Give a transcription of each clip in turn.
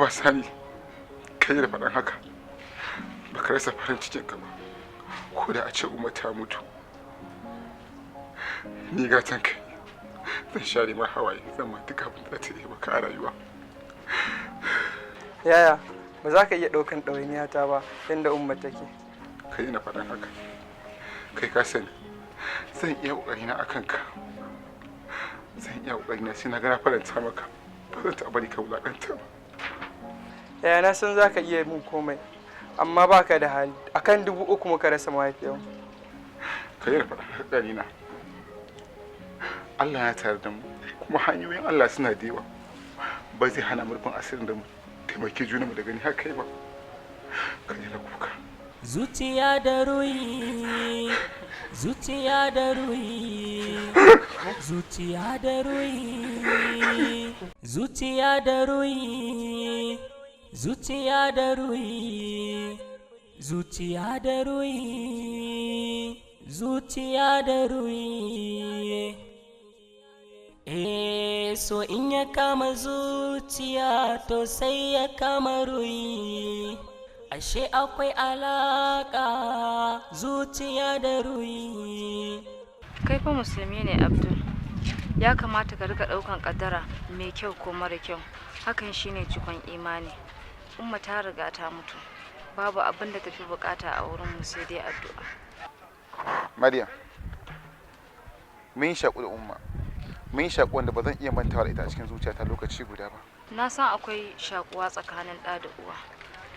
Haba Sani, kai da faɗan haka, baka rasa farin cikin ka ba. Ko da a ce Umma ta mutu, ni gatan kai, zan share ma hawaye, zan ma duk abin da ta yi maka a rayuwa. Yaya, ba za ka iya ɗaukan ɗawainiyata ba yadda Umma take. Kai na faɗan haka, kai ka sani zan iya ƙoƙarina a kanka. Zan iya ƙoƙarina sai na ga na faranta maka. Ba zan taɓa bari ka wulaƙanta ba. Yaya, na san za ka iya min komai, amma ba ka da hali. Akan 3,000 muka rasa mahaifiyarmu. Ka yi da faɗan haka ƙanina. Allah ya tare da mu, kuma hanyoyin Allah suna da yawa. Ba zai hana mu rufin asirin da mu taimaki junanmu da gani haka yi ba. Ka daina kuka. Zuciya da ruhi, zuciya da ruhi, zuciya da ruhi, zuciya da ruhi, zuciya da ruhi, zuciya da ruhi, zuciya da ruhi. Eh, so in ya kama zuciya, to sai ya kama ruhi. Ashe akwai alaka zuciya da ruhi. Kai fa musulmi ne, Abdul. Ya kamata ka rika ɗaukan kaddara mai kyau ko mara kyau. Hakan shine cikon imani. Umma ta riga ta mutu. Babu abin da tafi bukata a wurin mu sai dai addu'a. Maryam, mun shaƙu da Umma, mun shaƙu wanda ba zan iya mantawa da ita a cikin zuciyata lokaci guda ba. Na san akwai shakuwa tsakanin ɗa da uwa,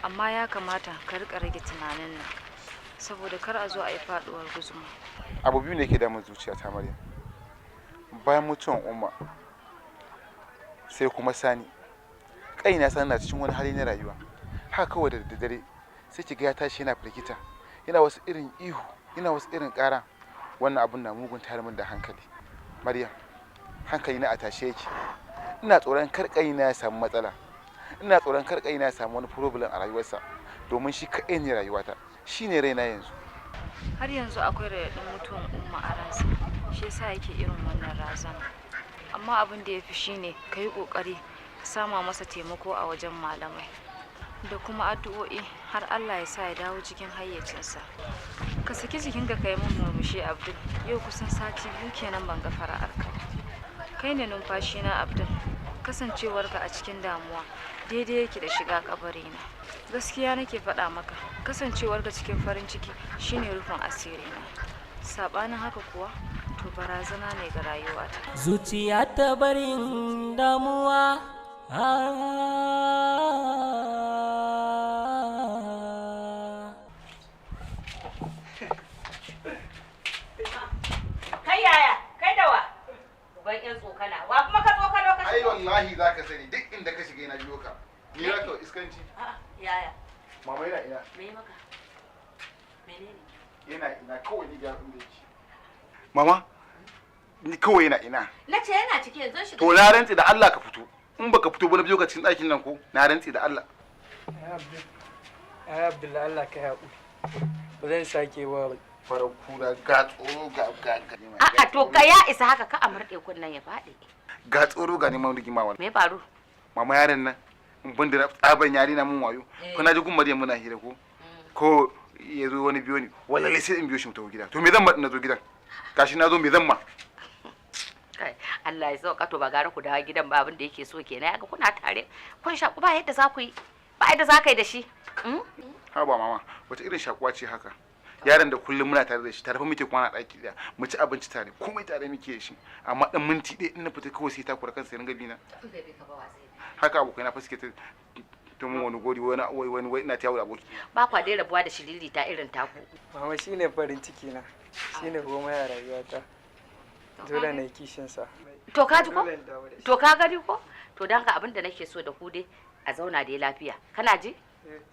amma ya kamata ka rika rage tunanin nan, saboda kar a zo a yi faɗuwar guzuma. Abu biyu ne ke damun zuciyata, Maryam. Bayan mutuwan Umma, sai kuma Sani ƙanina. Sani na cikin wani hali na rayuwa. Haka kawai da daddare sai ki ga ya tashi yana firgita, yana wasu irin ihu, yana wasu irin ƙara. Wannan abun na mugun tayar min da hankali, Maryam. Hankali na a tashe yake. Ina tsoron kar ƙanina ya samu matsala, ina tsoron kar ƙanina ya samu wani problem a rayuwarsa, domin shi kaɗai ne rayuwata, shi ne raina yanzu. Har yanzu akwai raɗaɗin mutuwan Umma a ransa, shi yasa yake irin wannan razana. Amma abin da ya fi shine ka yi ƙoƙari ka sama masa taimako a wajen malamai da kuma addu'o'i har Allah ya sa ya dawo cikin hayyacinsa. Ka saki jikinka ka yi min murmushi, Abdul. Yau kusan sati 2 kenan ban ga fara'arka ba. Kai ne numfashina, Abdul. Kasancewarka a cikin damuwa daidai yake da shiga kabarina. Gaskiya nake faɗa maka, kasancewarka cikin farin ciki shine rufin asirina. Saɓanin haka kuwa, to barazana ne ga rayuwata. Zuciya ta barin damuwa. Ah. Kai yaya? Kai da wa? Uban yan tsokana. Wa kuma ka tsokano ka Ai shigo? wallahi zaka sani, duk inda ka shiga na biyo ka. Ni za ka iskanci? A'a, yaya? Mama, yana ina? Me maka? Menene? Yana ina kawai? Ni ga inda yake. Mama, ni kawai yana ina? Na ce yana ciki, yanzu shiga. To na rantsi da Allah ka fito. In baka fito ba na biyo ka cikin ɗakin nan ko, na rantsi da Allah. Ya Abdullahi, Allah ka haƙuri, ba zan sake ba. Farar kura, ga tsoro, ga A'a, to ka ya isa haka, ka amurɗe kunnen ya faɗi. Ga tsoro, ga neman rigima wannan. Me ya faru? Mama, yaron nan in ban da tsaban yari na mun wayo. Ko na ji gun Maryam muna hira, ko ya zo wani biyo ni, wallahi sai in biyo shi mu tafi gida. To me zan ma na zo gidan? Gashi na zo, me zan ma? Kai, Allah ya sauka. To ba gara ku dawo gidan ba? Abin da yake so kenan. Yaga kuna tare kun shaku, ba yadda za ku yi, ba yadda za ka yi da shi. Ha ba mama, wata irin shakuwa ce haka? Yaron da kullum muna tare da shi, tare fa muke kwana ɗaki ɗaya, mu ci abinci tare, komai tare muke shi, amma dan minti ɗaya in na fita kawai sai takura kansa ya ringa bina. Haka abokai na fa suke ta mun wani gori, wani wani wai ina ta yawo da aboki. Ba kwa dai rabuwa da shiriri ta irin taku. Mama, shine farin ciki na, shine komai a rayuwata. Dole na yi kishin sa. To ka ji ko? Dole in dawo da shi. To ka gani ko? To dan ka abin da nake so da ku dai, a zauna dai lafiya. Kana ji?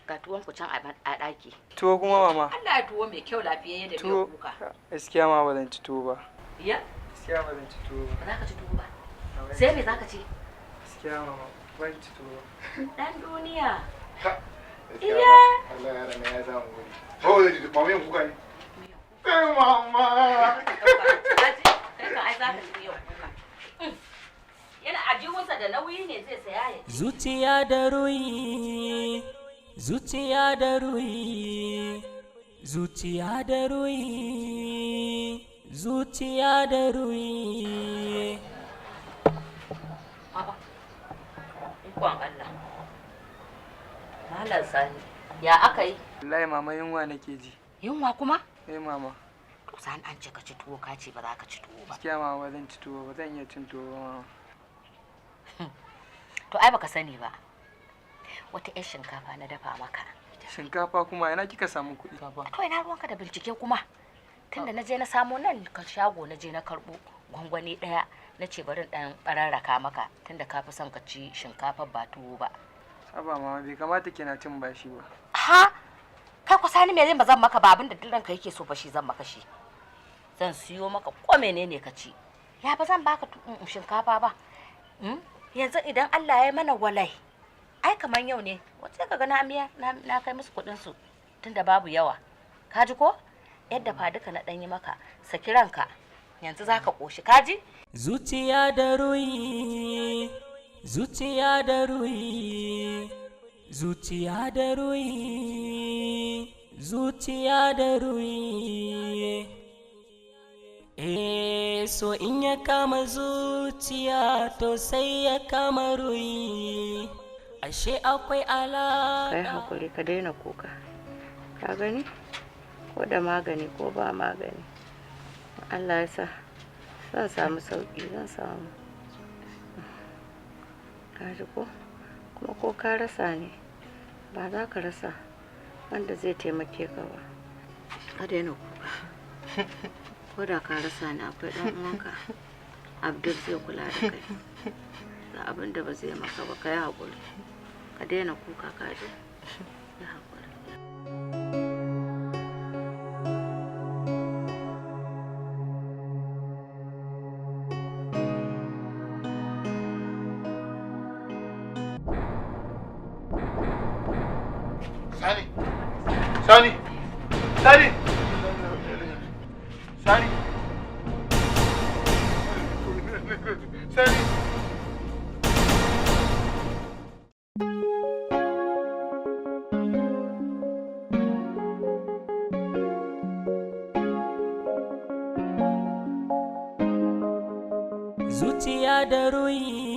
Ga tuwon ku can a ɗaki. Tuwo kuma, mama? Allah ya, tuwo mai kyau, lafiyayye da Tuwo? miyar kuka. Gaskiya ma ba zan ci tuwo ba. Ya? Gaskiya ba zan ci tuwo ba. Ba za ka ci tuwo ba? Sai me za ka ci? Gaskiya mama, ban ci tuwo ba. Dan duniya. Iya. Allah, yaron nan ya samu wuri. Oh, mama, yin kuka ne. Eh, mama. Kai ka ai za ka ci miyar kuka. Yana a Aljihunsa da nauyi ne zai saya ya ci. Zuciya da ruhi, zuciya da ruhi, zuciya da ruhi, zuciya da ruhi. A'a, ikon Allah. Malam Sani, ya aka yi? Wallahi mama, yunwa nake ji. Yunwa kuma? Eh mama. To Sani, an ce ka ci tuwo, ka ce ba za ka ci tuwo ba. Gaskiya mama, ba zan ci tuwo ba, zan iya cin tuwo ba mama. To ai baka sani ba. Wata 'yar shinkafa na dafa maka. Shinkafa kuma, ina kika samu kuɗi? Shinkafa. To ina ruwanka da bincike kuma? Tunda na je na samo nan ka shago, na je na karɓo gwangwani ɗaya, na ce bari in ɗan ɓararraka maka tunda ka fi son ka ci shinkafa ba tuwo ba. Haba mama, bai kamata kina cin bashi ba. Ha? Kai ku Sani, me zan ba zan maka ba? Abin da duk ranka yake so fa shi zan maka shi. Zan siyo maka ko menene ka ci. Ya ba zan baka shinkafa ba? Yanzu idan Allah ya mana walai. Ai kaman yau ne, wace ka ga na miya na kai musu kuɗin su tunda babu yawa. Ka ji ko? Yadda fa duka na ɗan yi maka, saki ranka. Yanzu zaka ƙoshi, ka ji? Zuciya da ruhi, zuciya da ruhi, zuciya da ruhi, zuciya da ruhi. Eh, so in ya kama zuciya to sai ya kama ruhi. Ashe akwai Ka yi alaƙa. haƙuri, ka daina kuka. Ka gani, ko da magani ko ba magani, Allah ya sa zan samu sauƙi, zan samu. Ka ji ko? Kuma ko ka rasa ne, ba za ka rasa wanda zai taimake ka ba. Ka daina kuka. Ko da ka rasa ni, akwai ɗan uwanka Abdul, zai kula da kai. Ga abin da ba zai maka ba. Ka yi haƙuri, ka daina kuka, ka ji? Yi haƙuri. Sani! Sani! Sani! Sani! Sani! Zuciya da ruhi.